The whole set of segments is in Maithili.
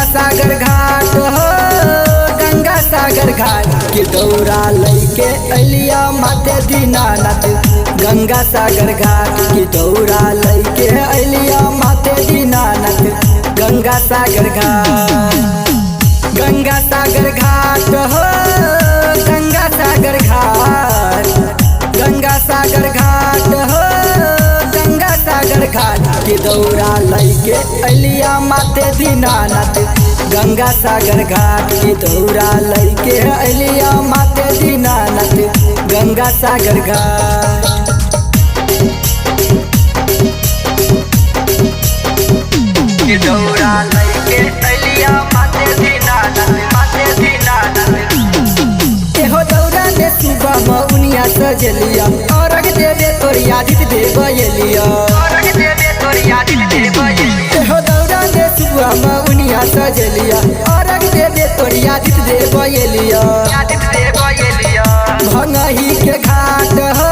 गंगा सागर घाट हो, गंगा सागर घाट के दौरा लैके अलिया माथे दीनानाथ। गंगा सागर घाट के दौरा लैके अलिया माथे दीनानाथ। गंगा सागर घाट, गंगा सागर घाट हो, गंगा सागर घाट, गंगा सागर घाट हो, गंगा सागर घाट के दौरा लैके अलिया माथे दीनानाथ। गंगा सागर घाट के दौरा लैके अलिया माथे दीनानाथ। गंगा सागर घाट। के दौरा लैके अलिया माथे दीनानाथ, माथे दीनानाथ। एहो दौरा ने सुबह मौनिया सजलिया, अर्घ देवे तोर यादित देव एलिया। अर्घ देवे तोर यादित देव एलिया। एहो दौरा ने सुबह मौनिया सजलिया, अर्घ देवे तोर यादित देव एलिया। यादित देव एलिया। भंगही के घाट हो,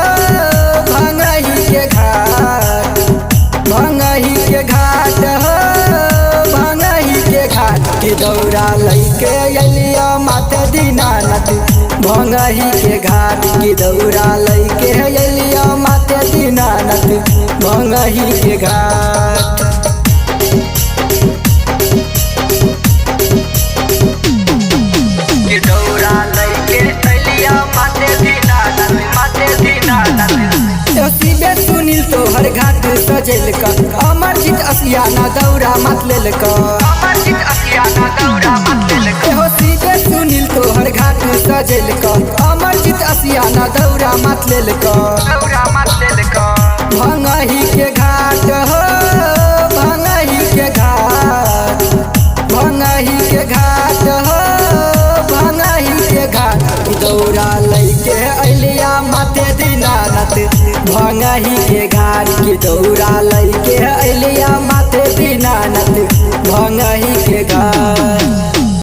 भंगही के घाट, भंगही के घाट हो, भंगही के घाट के दौरा लैके अलिया माथे दीनानाथ। भंगही के घाट के दौरा लैके अलिया माथे दीनानाथ। भंगही के घाट। के दौरा लैके अलिया माथे दीनानाथ, माथे दीनानाथ। शिवे सुनील तोहर घाट सजेलक, अमरजीत असियाना दौरा मत लेलक। अमरजीत असियाना दौरा मत लेलक। एहो शिवे सुनील तोहर घाट सजेलक, अमरजीत असियाना दौरा मत लेलक। दौरा मत लेलक। भंगही के घाट हो, भंगही के घाट, भंगही के घाट हो, भंगही के घाट दौरा लैके अलिया माथे दीनानाथ। भंगही के घाट के दौरा लैके अलिया माथे दीनानाथ। भंगही के घाट।